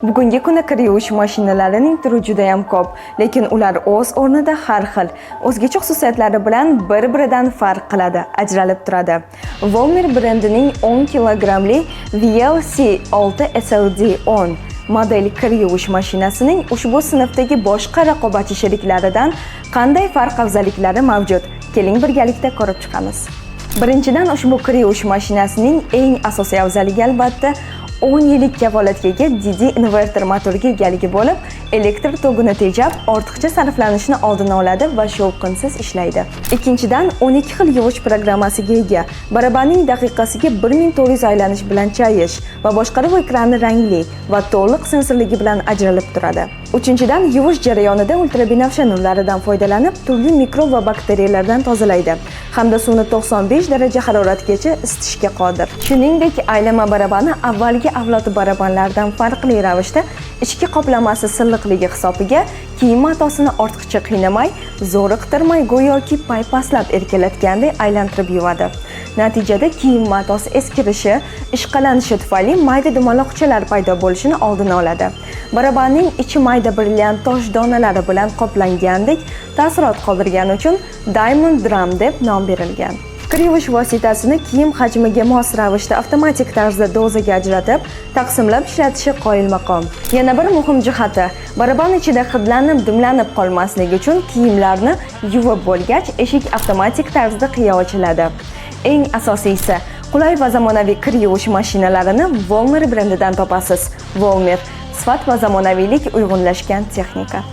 Bugungi kunda kir yuvish mashinalarining turi juda ham ko'p, lekin ular o'z o'rnida har xil, o'zgacha xususiyatlari bilan bir-biridan farq qiladi, ajralib turadi. Volmer brendining 10 kilogrammli VLC 6 SLD 10 model kir yuvish mashinasining ushbu sinfdagi boshqa raqobatchi sheriklaridan qanday farq afzalliklari mavjud? Keling, birgalikda ko'rib chiqamiz. Birinchidan, ushbu kir yuvish mashinasining eng asosiy afzalligi, albatta, 10 yillik kafolatga ega DD inverter motoriga egaligi bo'lib, elektr tokini tejab, ortiqcha sarflanishni oldini oladi va shovqinsiz ishlaydi. Ikkinchidan, 12 xil yuvish programmasiga ega. Barabanning daqiqasiga 1400 aylanish bilan chayish va boshqaruv ekrani rangli va to'liq sensorligi bilan ajralib turadi. Uchinchidan, yuvish jarayonida ultrabinafsha nurlaridan foydalanib, turli mikrob va bakteriyalardan tozalaydi hamda suvni 95 daraja haroratgacha isitishga qodir. Shuningdek, aylama barabani avvalgi avlod barabanlardan farqli ravishda ichki qoplamasi silliqligi hisobiga kiyim matosini ortiqcha qiynamay, zo'riqtirmay, go'yoki paypaslab erkalatganday aylantirib yuvadi. Natijada kiyim matosi eskirishi, ishqalanishi tufayli mayda dumaloqchalar paydo bo'lishini oldini oladi. Barabanning ichi mayda brilliant tosh donalari bilan qoplangandek taassurot qoldirgani uchun Diamond Drum deb nom berilgan. Kir yuvish vositasini kiyim hajmiga mos ravishda avtomatik tarzda dozaga ajratib, taqsimlab ishlatishi qoyilmaqom. Yana bir muhim jihati, baraban ichida hidlanib, dimlanib qolmasligi uchun kiyimlarni yuvib bo'lgach, eshik avtomatik tarzda qiya ochiladi. Eng asosiysi, qulay va zamonaviy kir yuvish mashinalarini Volmer brendidan topasiz. Volmer – sifat va zamonaviylik uyg'unlashgan texnika.